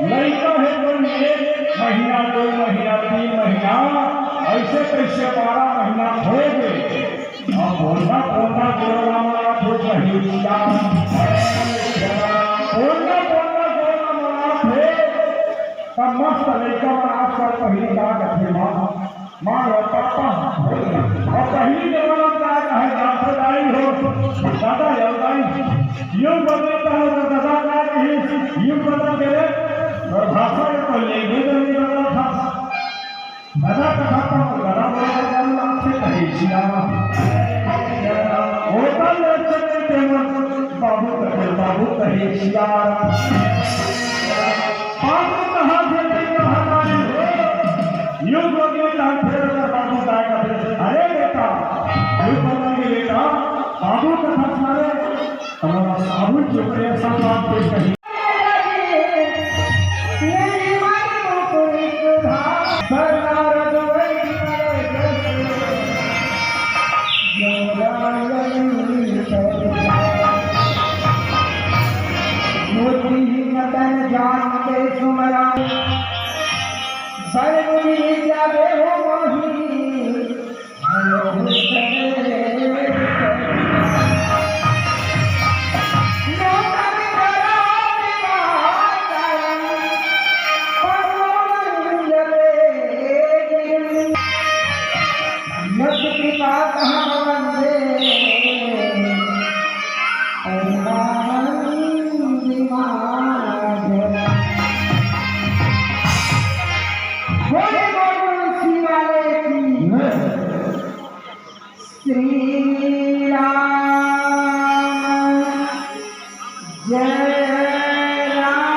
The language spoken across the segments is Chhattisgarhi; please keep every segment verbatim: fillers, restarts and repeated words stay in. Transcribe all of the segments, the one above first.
लइका हे तो एक महीना, दो महीना, तीन महीना, अइसे कइसे बारह महीना हो गे। अब पोन्ना पोन्ना गोड़ ला मलाथे कहिसिया। पोन्ना पोन्ना गोड़ ला मलाथे। त मस्त लइका मन आजकल पहिली का कथे माँ, माँ या पापा। अउ पहिली जमाना का कहे जाथे दाई हो, दादा या दाई। यूं बदलता है तो दादा का कही, यूं बदल गए। अउ भाषा के तो लैंग्वेज नहीं बदला था। दादा कथा तो दादा बोला था, कहिसिया। होटल में चले तेमन, बाबू कहे, बाबू कहिसिया। बाबू कहाँ से नहीं कहा तारी हो? यूं बोलिए, कहाँ फिर अगर बाबू जाएगा फिर, "अरे बेटा, यूं बोलेंगे बेटा, बाबू कथा सुना रे, हमारा साबुन चुप रहे, सब बात फिर कही।" मोती मदन जान के सुमरा, बरमुनि जावे हो मोही। श्री राम जय राम।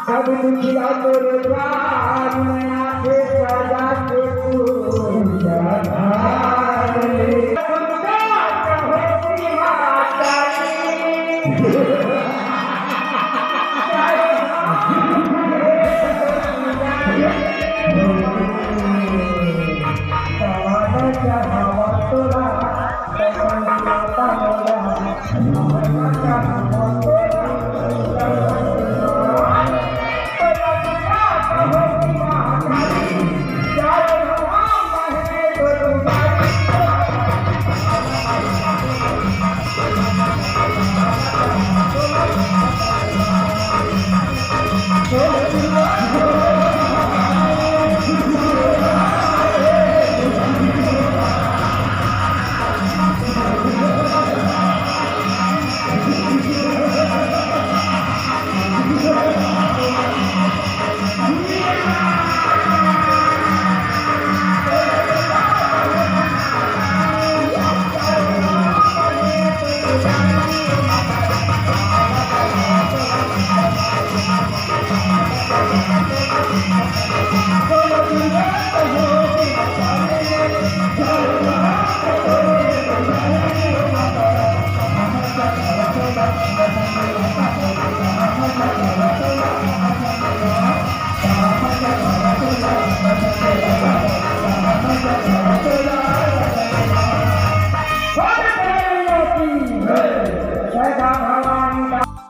सब दुखिया तोरे द्वार में आके सजा के तू जगधार ले।